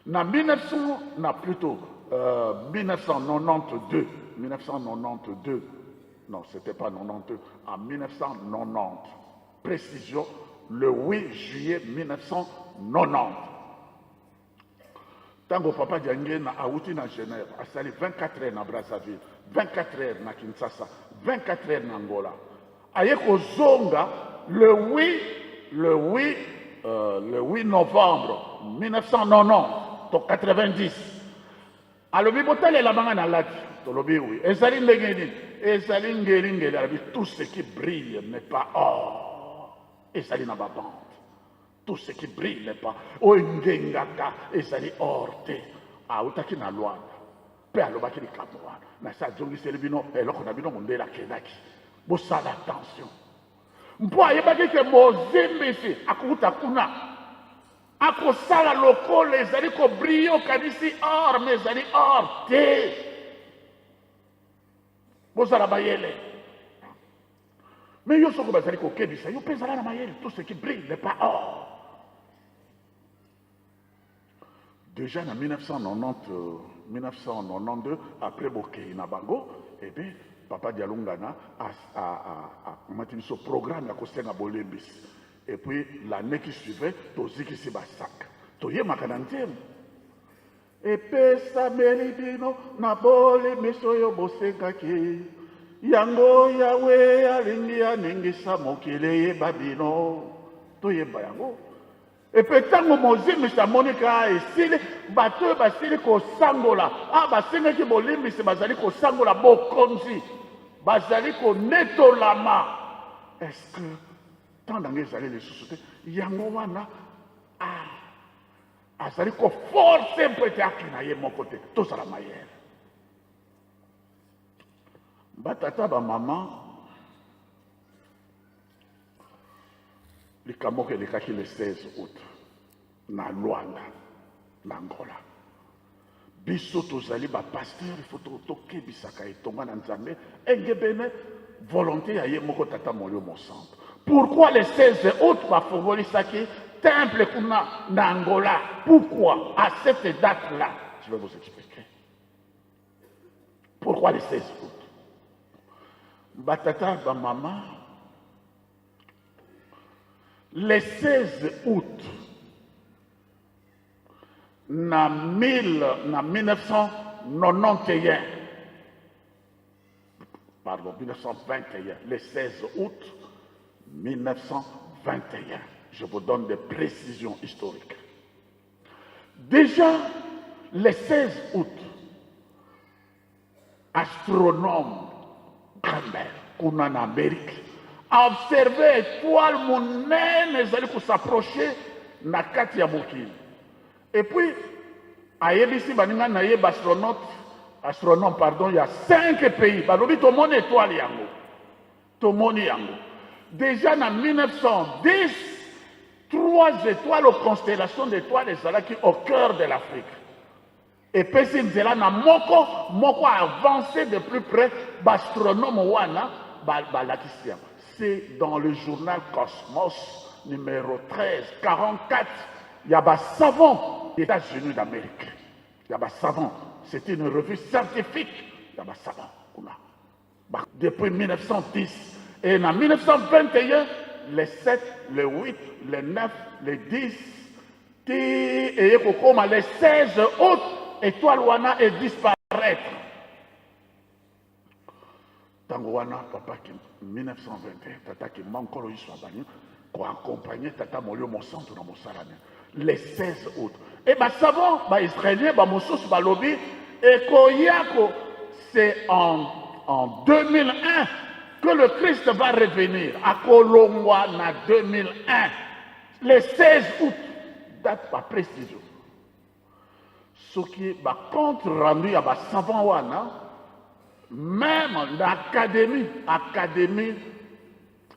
Na 1900 na plutôt euh, 1992 1992 non c'était pas 92 en 1990 précision le 8 juillet 1990 ntango papa Diangena awuti na Genève asali 24 heures na Brazzaville 24 heures na Kinshasa 24 heures na Angola Aye kozonga le 8 le 8 euh, le 8 novembre 1990 to 90 alobi botalela banga na laki tolobi wi ezali ndenge nini ezali ngelingeli alobi tout ce qui brille n'est pas or ezali na babande tout ce qui brille n'est pas oyo engengaka ezali or te autaki na Luanda Mpe alobaki likambo wana. Nasi azongiseli bino eloko na bino, mondele akendaki. Bosala attention. Mpo ayebaki ke mozimbisi akouta kuna, akosala lokola ezali kobrille, okanisi or, mais ezali or te. Bozala mayele. Mais yo soko bazali kokebisa yo mpe ezala na mayele. Tout ce qui brille n'est pas or. Dejà na 1990, 1992 après bokeyi na bango, eh bien papa Dialungana akamati biso programme ya kosenga bolembisi. Et puis l'année qui suivait tozikisi ba sac, toyemaka na nzembo epesameli bino na bolimbisi oyo bosengaki yango Yawe alingi aningisa mokili eyeba bino. Toyemba yango. Epe ntango mozimbisi amoni ka esili, bato oyo basili kosangola, ah, basengaki bolimbisi, bazali kosangola bokonzi, bazali konetolama. Est-ce que temps na ngai ezali lisusu te? Yango wana ah, azali koforce mpo ete akenda ye moko te. Tozala mayele. Batata, bamama, likambo moko elekaki le 16 août na Luanda, na Angola. Biso tozali ba pasteur, il faut tokebisaka etonga na Nzambe engebene volonté ya ye moko Tata Molimo Mosantu. Pourquoi le 16 août bafongolisaki temple kuna na Angola? Pourquoi à cette date-là? Je vais vous expliquer. Pourquoi le 16 août? Batata, ba mama, le 16 août na, 1000, na 1991, pardon, 1921, le 16 août 1921, je vous donne des précisions historiques. Déjà, le 16 août, astronome Grambert, kuna na Amérique, a observé étoile monene ezali kosapproche na kati ya mokili. Et puis, ayebisi baninga na ye baastronaute, astronome pardon, ya 5 pays, balobi tomoni étoile yango. Tomoni yango dejà na 1910, trois étoiles ou constellation d'étoiles ezalaki au cœur de l'Afrique. Epesi nzela na moko moko avance de plus près, baastronome wana balakisi yango. C'est dans le journal Cosmos numéro 13 44 ya ba savants des États-Unis d'Amérique. Ya ba savants, c'est une revue scientifique ya ba savants kuna. Depuis 1910 et na 1921, le 7, le 8, le 9, le 10 ti eye kokoma le 16 août, étoile wana e disparaître. Ntango wana papa 1921 tata Kimbangu Nkolo Yesu abandi koaccompagne tata Molimo Mosantu na mosala ne le 16 août. E ba savants ba israéliens ba mosusu balobi ekoya ko c'est en, en 2001 que le Christ va revenir, akolongwa na 2001 le 16 août, date ba précision. Soki ba compte rendu ya ba savants wana, même na académie, académie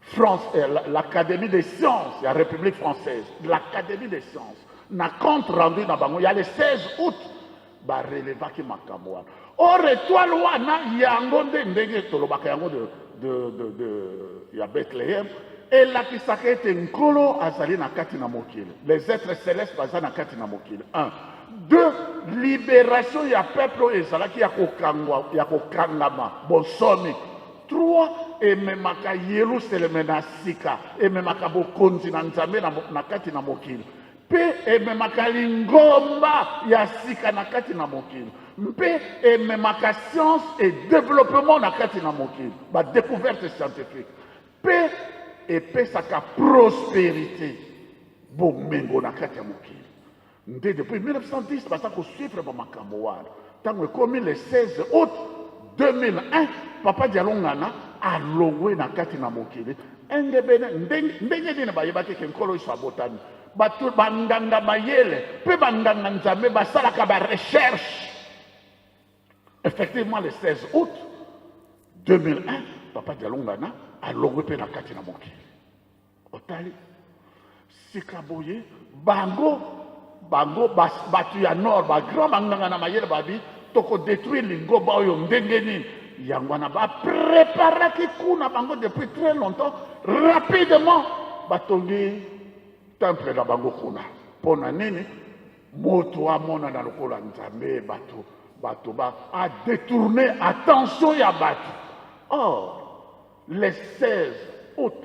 France, l'Académie des sciences ya République française, l'Académie des sciences, na compte rendu na bango ya le 16 août, ba relevaki makambo wana. Or étoile wana yango nde ndenge tolobaka yango de, de, de, de, ya Bethléem, elakisaka ete Nkolo azali na kati na mokili, les êtres célestes baza na kati na mokili. 1 2 libération ya peuple oyo ezalaki ya kokangwa, ya kokangama, bonsomi. 3 ememaka Yelusaleme na sika, ememaka bokonzi na Nzambe na, na kati na mokili, mpe ememaka lingomba ya sika na kati na mokili, mpe ememaka science et développement na kati na mokili, ba découverte scientifique, mpe epesaka prospérité, bomengo na kati ya mokili. Nde depuis 1910 baza kosuivre ba makambo wana. Ntango ekomi le 16 août 2001, Papa Dialungana alongwe na kati na mokili engebene ndenge nini bayebaki ke Nkolo Yesu abotami. Bato banganga mayele mpe banganga Nzambe basalaka ba recherche. Effectivement le 16 août 2001, Papa Dialungana alongwe mpe na kati na mokili. Otali sika boye bango bango bato ya nord ba grand banganga na mayele babi toko détruire lingomba oyo ndenge nini. Yango wana ba préparaki kuna bango depuis très longtemps, rapidement batongi temple na bango kuna. Mpo na nini? Moto amonana lokola Nzambe, bato bato ba a détourner attention ya bato. Or le 16 août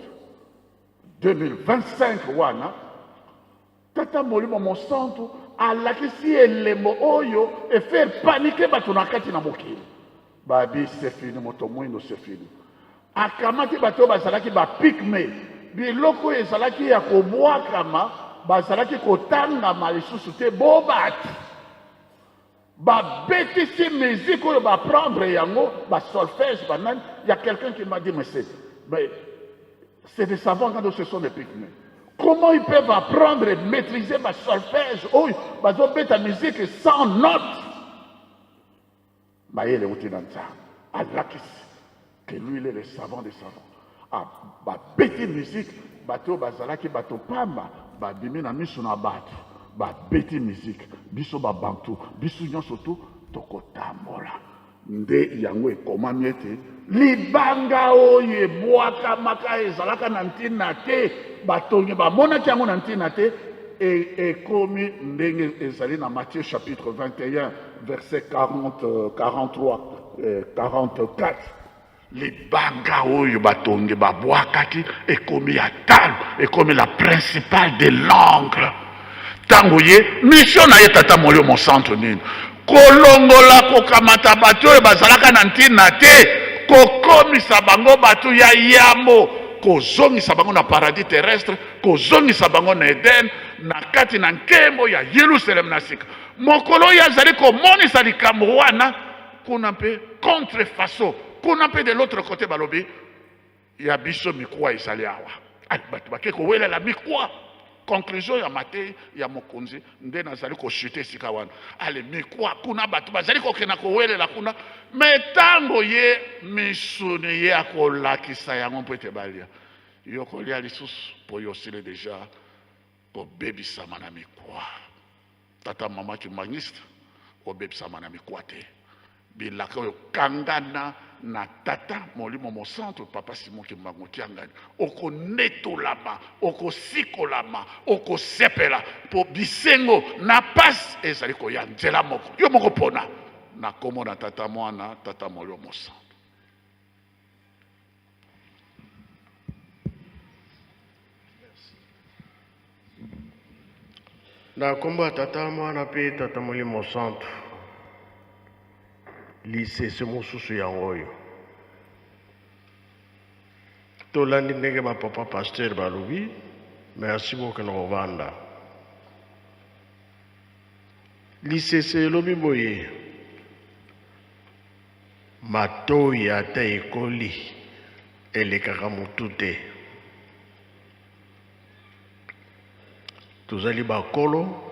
2025 wana Tata Molimo Mosantu alakisi elembo oyo efaire paniquer bato na kati na mokili. Babi c'est fini, moto mwindo c'est fini. Akamati bato oyo bazalaki ba pygmées, biloko oyo ezalaki ya kobwakama. bazalaki kotangama lisusu te bo bato. Babetisi musique oyo ba prendre yango ba solfège ba nani. Il y a quelqu'un qui m'a dit mais c'est mais c'est des savants quand ce sont des pygmées. Comment ils peuvent apprendre et maîtriser ba solfège oyo bazobeta musique sans note? Mayele euti na Nzambe. Alakisi que lui il est le savant des savants. Ah, babeti musique bato oyo bazalaki bato pamba babimi na miso na bato babeti musique biso babantu biso nyonso tu tokotambola nde yango ekomami ete libanga oyo ebwakamaka ezalaka na ntina te batongi bamonaki yango na ntina te ekomi ndenge ezali na Matthieu chapitre 21 verset 40, 43, 44. Libanga oyo batongi babwakaki ekomi ya talo, ekomi la principale de l'angle. Ntango ye mission na ye Tata Molimo Mosantu nini? Kolongola, kokamata bato oyo bazalaka na ntina te, kokomisa bango bato ya yambo, kozongisa bango na paradis terrestre, kozongisa bango na Eden, na kati na nkembo ya Yelusaleme na sika. Mokolo oyo azali komonisa likambo wana, kuna mpe contrefaçon, kuna mpe de l'autre côté balobi ya biso mikuwa ezali awa. Allez, bato bake kowelela mikuwa. Conclusion ya mateyi ya mokonzi nde nazali kochute esika wana. Ale mikuwa kuna bato bazali kokenda kowelela kuna, me ntango ye misuni ye akolakisa yango mpo ete balia, yo kolia lisusu mpo yo osili deja kobebisama na mikuwa. Tata mama kimbanguiste, obebisama na mikuwa te. Bilaka oyo kangana na Tata Molimo Mosantu Papa Simon Kimbangu Kiangani, okonetolama, okosikolama, okosepela mpo bisengo na pasi ezali koya nzela moko. Yo moko pona na kombo na Tata Mwana, Tata Molimo Mosantu. Na nkombo ya Tata, Mwana mpe Tata Molimo Santu. Lisese mosusu yango oyo. Tolandi ndenge ba papa pasteur balobi, merci bokende kovanda. Lisese elobi boye, matoyi ata ekoli elekaka motu te. Tozali bakolo,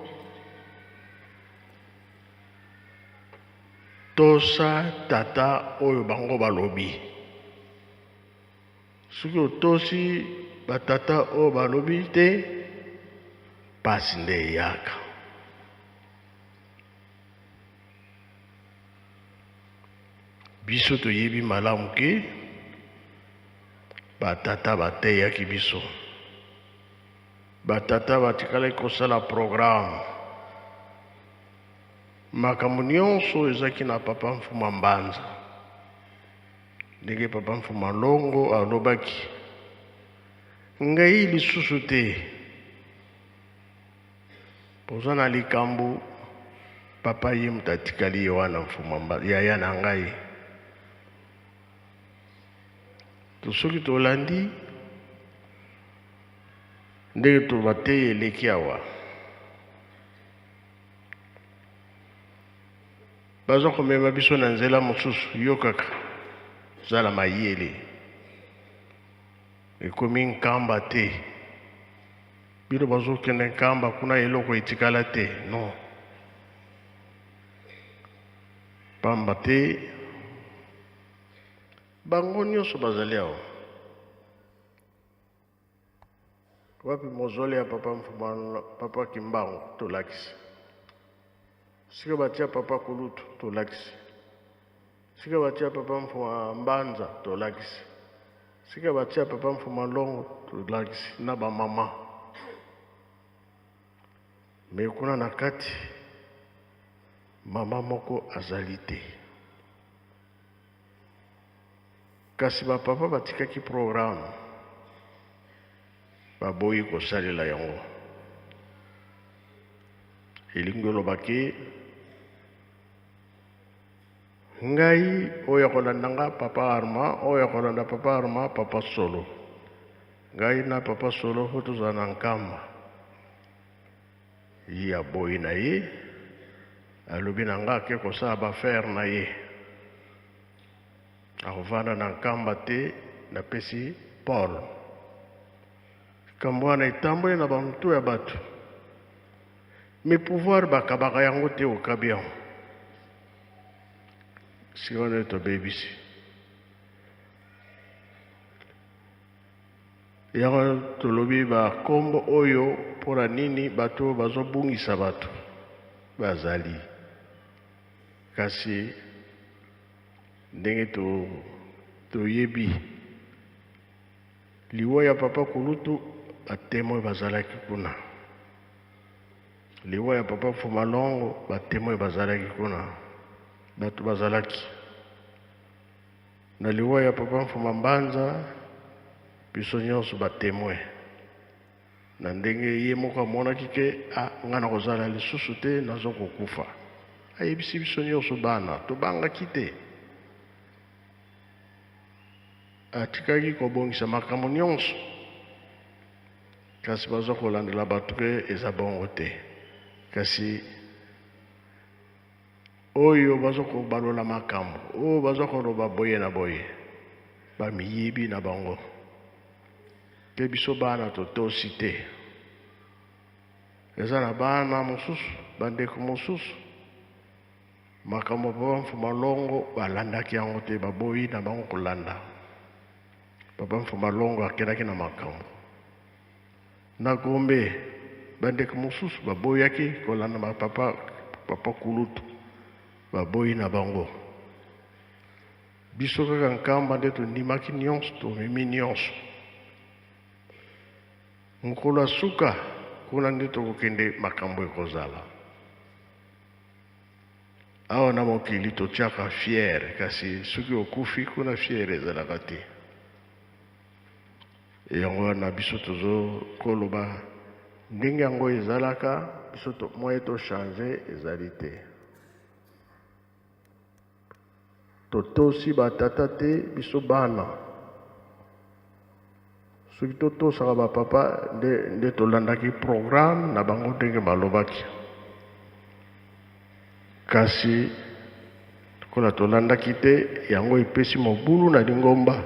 tosa tata oyo bango balobi. Soki otosi batata oyo balobi te, pasi nde eyaka. Biso toyebi malamu ke Ba tata bateyaki biso. Ba tata batikalaki kosala programme. Makambo nionso ezaki na papa Mfuma Mbanza. Ndenge papa Mfuma Longo alobaki, ngai lisusu te. Boza na likambo, papa ye moto atikali ye wana Mfuma Mbanza, yaya na ngai. To soki tolandi ndenge to mateyi eleki awa, baza komema biso na nzela mosusu. Yo kaka zala mayele, ekomi Nkamba te. Bino bazokende Nkamba kuna eloko etikala te, non. Pamba te bango nyonso bazali awa. Wapi mozole ya papa Mfuma, papa Kimbangu? Tolakisi. Sika batia papa Kulutu, tolakisi. Sika batia papa Mfuma Mbanza, tolakisi. Sika batia papa Mfuma Longo, tolakisi na ba mama. Mais kuna na kati mama moko azali te. Kasi ba papa batikaki programme, baboyi kosalela yango. Elingi oloba ke ngai oyo akolanda nga papa Armand, oyo akolanda papa Armand papa Solo. Ngai na papa Solo fo tozala na Nkamba. Ye aboyi na ye, alobi na nga ake kosala ba affaires na ye. Akovanda na Nkamba te, napesi Paul. Likambo wana etamboli na ba mutu ya batu. Mais pouvoir bakabaka yango te, okabi yango. Sika wana tobebisi. Yango tolobi ba kombo oyo mpona nini bato oyo bazobungisa bato bazali kasi ndenge to toyebi liwa ya papa kulutu ba temoin bazalaki kuna liwa ya papa Fumalongo ba temoin bazalaki kuna bato bazalaki Na liwa ya papa Mfuma Mbanza, biso nionso ba temoins na ndenge ye moko amonaki ke ah nga nakozala lisusu te nazo kokufa. Ayebisi biso nionso bana, tobangaki te. Atikaki kobongisa makambo nionso, kasi bazo kolandela bato ke eza bongo te. Kasi Oyo bazo kobalola makambo, oyo bazo koloba boye na boye, ba miyibi na bango. Pe biso bana totosi te. Eza na bana mosusu, ba ndeko mosusu, makambo Papa Mfuma Longo balandaki yango te, baboyi na bango kolanda. Papa Mfuma Longo akendaki na makambo. Na Gombe, bandeko mosusu baboyaki kolanda ba papa, papa kulutu, baboyi na bango. Biso kaka Nkamba nde tondimaki nionso, tomemi nionso. Mokolo ya suka, kuna nde tokokende, makambo ekozala. Awa na mokili totiaka fiere, kasi soki okufi kuna fiere ezalaka te. Yango wana biso tozo koloba ndenge yango ezalaka, biso to moyen to changer ezali te. Totosi ba tata te biso bana. Soki totosaka ba papa nde, nde tolandaki programme na bango ndenge balobaki. Kasi lokola tolandaki te, yango epesi mobulu na lingomba.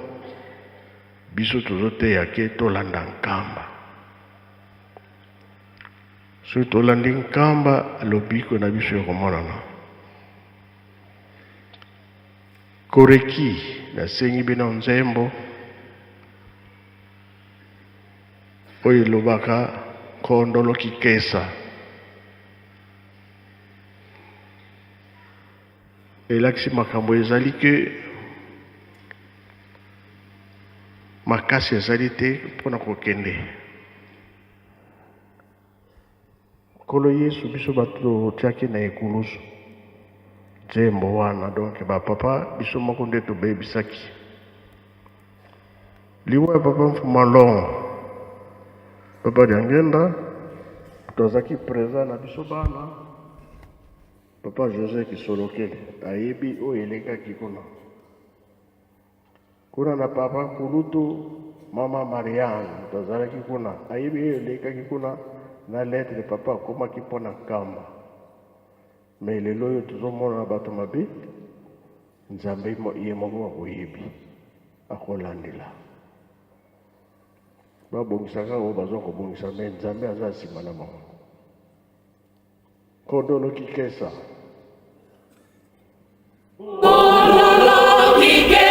Biso tozoteya ke tolanda Nkamba. Soki tolandi Nkamba, lobiko na biso ekomonana. Koreki, nasengi bino nzembo oyo elobaka Nkondolo Kikesa. Elakisi makambo ezali ke makasi ezali te mpo na kokende. Nkolo Yesu, biso bato totiaki na ekulusu nzembo wana, donc ba papa biso moko nde tobebisaki liwa ya papa Mfuma Longo, papa Diangenda, moto azalaki présent na biso bana. Papa Jose Kisolokele ayebi oyo elekaki kuna. Kuna na papa kulutu mama Marianne moto azalaki kuna ayebi oyo elekaki kuna na lettre papa akomaki mpo na Nkamba. Mais lelo oyo tozomona na bato mabe, Nzambe ye moko akoyebi, akolandela. Babongisa kaka oyo baza kobongisa, mais Nzambe aza nsima na bango. Kondolo Kikesa. Kondolo Kikesa.